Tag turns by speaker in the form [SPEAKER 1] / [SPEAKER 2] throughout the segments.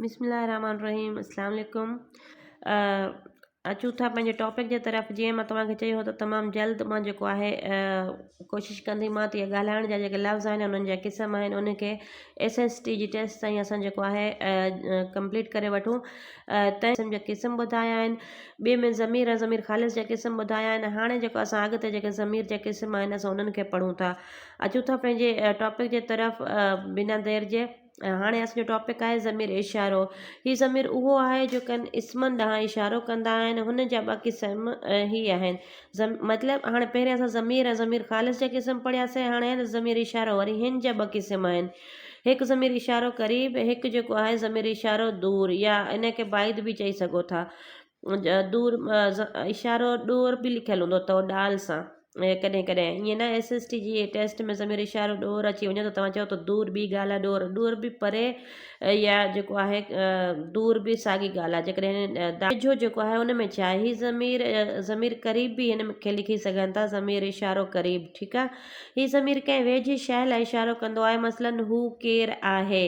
[SPEAKER 1] بسم الله الرحمن الرحيم اسلام عليڪم اچون ٿا پنهنجي ٽاپڪ جي طرف جيئن مان توهان کي چيو هو ته تمام جلد مان جيڪو آهي ڪوشش ڪندي مان ته ڳالهائڻ جا جيڪي لفظ آهن انهن جا قسم آهن ان کي ايس ايس ٽي جي ٽيسٽ تائين اسان جيڪو آهي ڪمپليٽ ڪري وٺون تنهن قسم جا قسم ٻڌايا آهن ٻي ۾ ضمير ۽ ضمير خالص جا قسم ٻڌايا آهن هاڻي جيڪو اسان اڳتي جيڪي ضمير جا قسم آهن اسان انهن کي پڙهون ٿا اچون ٿا پنهنجي ٽاپڪ جي طرف بنا دير جي هاڻي اسان جو ٽاپڪ آهي ضمير اشارو. هي ضمير اهو آهي جو ڪن اسمن ڏانهن اشارو ڪندا آهن. هن جا ٻه قسم هي آهن. مطلب هاڻي پهريان اسان ضمير ۽ ضمير خالص جا قسم پڙهياسين هاڻي آهن ضمير اشارو وري هن جا ٻه قسم آهن. هڪ ضمير اشارو قريب هڪ جيڪو آهي ضمير اشارو دور يا ان کي بعيد به چئي سگهو ٿا. دور اشارو ڏور به لکيل هوندو اٿو ڏال سان. ڪڏهن ڪڏهن ائين نه ايس ايس ٽي جي ٽيسٽ ۾ ضمير اشارو ڏور اچي وڃي ته توهان چئو ته دور ٻي ڳالهه آهي ڏور ڏور به پري يا جيڪو آهي دور به ساڳي ڳالهه آهي جيڪڏهن ويجهو جيڪو آهي ان ۾ ڇا آهي هي ضمير ضمير قريب به هن کي لکي سگهن ٿا ضمير اشارو قريب ٺيڪ آهي هي ضمير ڪنهن ويجهي شيء لاء اشارو ڪندو آهي مثلا هو ڪير آهي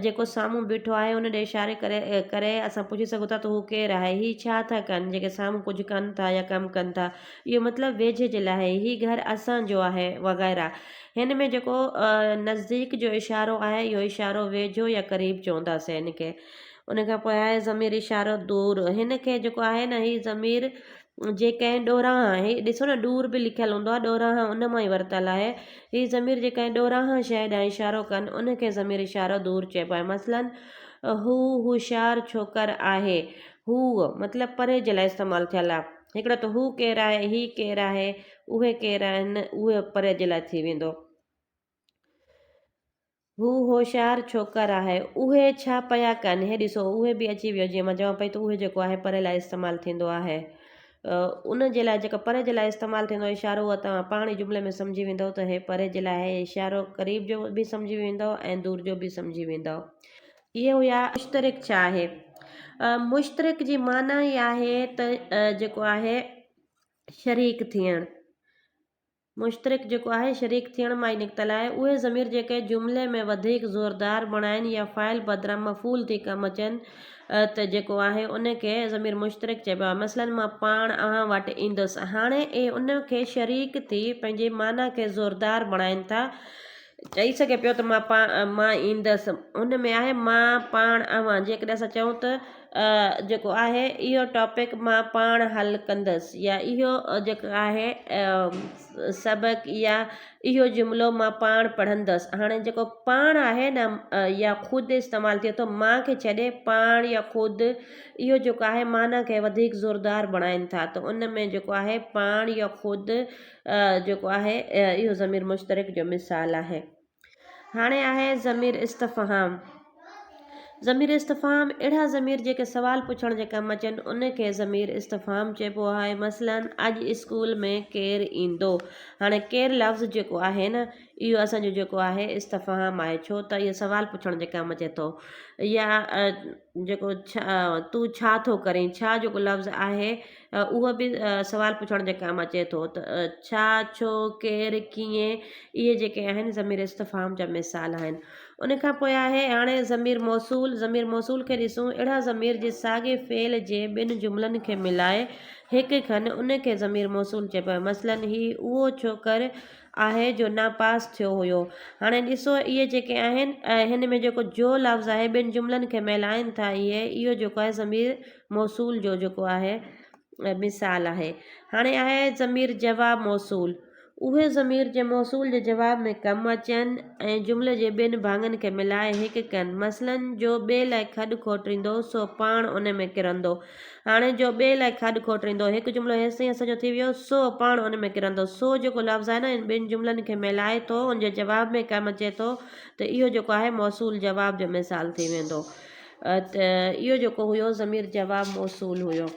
[SPEAKER 1] جيڪو سامهون بيٺو آهي ان ڏي اشاري ڪري ڪري اسان پڇي سگهون ٿا ته هو ڪير آهي هي ڇا ٿا ڪن جيڪي سامهون ڪجهه ڪن ٿا يا ڪم ڪن ٿا اهو مطلب ويجهي جي لاء آهي، هي گهر اسان جو آهي وغيره. هن ۾ جيڪو نزديڪ جو اشارو آهي اهو اشارو ويجهو يا قريب چونداسين هن کي. ان کان پوء آهي ضمير اشارو دور. هن کي جيڪو آهي نه هي ضمير جي ڪنهن ڏورانهن هي ڏسو نه ڏور به لکيل هوندو آهي ڏورانهن ان مان ئي ورتل آهي. هي ضمير جي ڪنهن ڏورانهن شيء ڏانهن اشارو ڪن ان کي ضمير اشارو دور چئبو آهي. مثلاً هو هوشيار ڇوڪر آهي. هو مطلب پري جي لاء استعمال ٿيل آهي. هڪڙو ته هو ڪير آهي، هي ڪير آهي، اهي ڪير آهن، اهي پري جي لاء ٿي ويندو. هو هوشيار ڇوڪر آهي. اهي ڇا پيا ڪن؟ هي ڏسو اهي به اچي ويو جيئن مان چوان پئي ته اهي جيڪو آهي پري لاء استعمال ٿيندو آهي. ان جي لاء جيڪو پري جي لاء استعمال ٿيندو اشارو اهو توهان پاڻ ئي جملي ۾ سمجهي ويندؤ ته هي پري جي لاء آهي. اشارو قريب جو به سمجهي ويندؤ ۽ دور جو به سمجهي ويندؤ. اهي هيا. مشترڪ ڇا آهي؟ مشترڪ جي معنيٰ ئي آهي ته جيڪو آهي شريڪ ٿيڻ. مشترڪ جيڪو آهي شريڪ ٿيڻ مان ئي نڪتل آهي. اهي ضمير جيڪي جملي ۾ وڌيڪ زوردار بڻائين يا فاعل بدران مفعول ٿي ڪم اچن ته جيڪو آهي ان کي ضمير مشترڪ چئبو آهي. مثلاً مان پاڻ اوهان وٽ ايندس. هاڻي اهي ان کي شريڪ ٿي پنهنجي معنيٰ کي زوردار بڻائين ٿا. چئي سگهي پيو ته مان پاڻ مان ايندس ان ۾ آهي مان پاڻ اوهان جيڪڏهن اسان چئون ته جيڪو آهي اهو ٽاپڪ مان پاڻ حل ڪندس يا اهو جيڪو آهي سبق يا اهو جملو مان پاڻ پڙهندس هاڻي جيڪو پاڻ آهي نه يا خود استعمال ٿئي ٿو مان کي ڇڏي پاڻ يا خود اهو جيڪو آهي معنيٰ کي وڌيڪ زوردار بڻائين ٿا ته ان ۾ جيڪو آهي پاڻ يا خود جيڪو آهي اهو ضمير مشترڪ جو مثال آهي. هاڻي آهي ضمير استفهام. ضمير استفهام اهڙا ضمير جيڪي سوال پڇڻ جي ڪم اچن ان کي ضمير استفهام چئبو آهي. مثلاً اڄ اسڪول ۾ ڪير ايندو؟ هاڻي ڪير لفظ جيڪو آهي نه اهو اسان جو جيڪو آهي استفهام آهي ڇو ته اهو سوال پڇڻ جي ڪم اچي ٿو يا جيڪو تون ڇا ٿو ڪرين ڇا جيڪو لفظ آهي اهو به سوال پڇڻ جي ڪم اچي ٿو ته ڇا، ڇو، ڪير، ڪيئن اهي جيڪي آهن ضمير استفهام جا مثال آهن. ان کان پوء آهي هاڻي ضمير موصول، ضمير موصول کي ڏسون اهڙا ضمير جي ساڳي فعل جي ٻن جملن کي ملائي هڪ کن ان کي ضمير موصول چئبو آهي مثلاً هي اهو ڇوڪر آهي جو ناپاس ٿيو هيو. هاڻي ڏسو اهي جيڪي آهن هن ۾ جيڪو جو لفظ آهي ٻن جملن کي ملائن ٿا اهي اهو جيڪو آهي ضمير موصول جو جيڪو آهي مثال آهي. هاڻي آهي ضمير جواب موصول. اهي ضمير جي موصول جي جواب ۾ ڪم اچن ۽ جملي جي ٻن ڀاڱن کي ملائي هڪ ڪن. مثلاً جو ٻئي لاء کڏ کوٽريندو سو پاڻ ان ۾ ڪرندو. هاڻي جو ٻئي لاء کڏ کوٽريندو هڪ جملو هيستائين اسان جو ٿي ويو سو پاڻ ان ۾ ڪرندو. سو جيڪو لفظ آهي نه ان ٻن جملن کي ملائي ٿو ان جي جواب ۾ ڪم اچي ٿو ته اهو جيڪو آهي موصول جواب جو مثال ٿي ويندو. ته اهو جيڪو هيو ضمير جواب موصول هيو.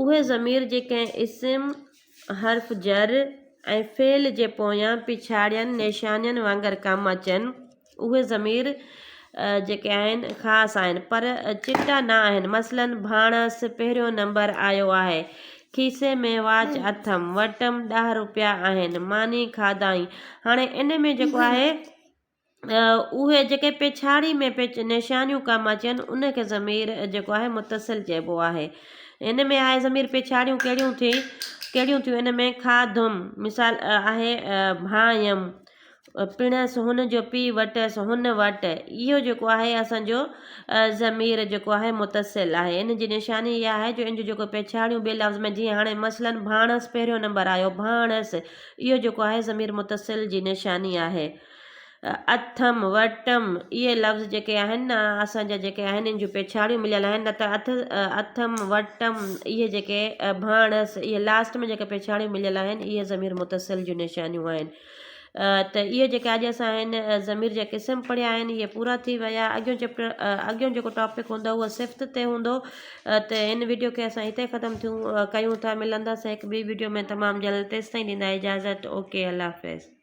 [SPEAKER 1] اهي ضمير جي ڪنهن اسم، حرف جر ۽ فعل جي پويان پڇاڙين نشانين وانگر ڪم اچن. اهي ضمير جيڪي آهن خاص آهن پر چٽا نه آهن. مثلاً ڀاڻس پهريون نمبر آيو آهي. کيسي ۾ واچ اٿم. وٽم ڏهه روپيا آهن. ماني کاڌائين. هاڻي ان ۾ جيڪو آهي. اهي جيڪي پڇاڙي ۾ پچ نشانيون ڪم اچن ان کي ضمير جيڪو آهي متصل چئبو آهي. هن ۾ آهي ضمير پڇاڙيون ڪهڙيون ٿي ڪهڙيون ٿيون ان ۾ کاڌم مثال آهي ڀانئيم پڻس هن جو پيء وٽس هن وٽ اهو جيڪو آهي اسان جو ضمير جيڪو آهي متصل آهي ان جي نشاني اها آهي جو ان جو جيڪو پڇاڙيون ٻئي لفظ ۾ جيئن هاڻي مثلا ڀاڻس پهريون نمبر آيو ڀاڻس اهو جيڪو آهي ضمير متصل جي نشاني آهي. اٿم، وٽم، اهي لفظ جيڪي آهن نه اسان جا جيڪي آهن ان جون پڇاڙيون مليل آهن نه ته اٿ، اٿم، وٽم اهي جيڪي ڀاڻس اهي لاسٽ ۾ جيڪي پڇاڙيون مليل آهن اهي ضمير متصل جون نشانيون آهن ته اهي جيڪي اڄ اسان هن ضمير جا قسم پڙهيا آهن اهي پورا ٿي ويا اڳيون چيپٽر اڳيون جيڪو ٽاپڪ هوندو اهو صفت تي هوندو ته هن ويڊيو کي اسان هتي ختم ٿيون ڪيون ٿا ملنداسين هڪ ٻي ويڊيو ۾ تمام جلد تيستائين ڏيندا اجازت اوڪي الله حافظ.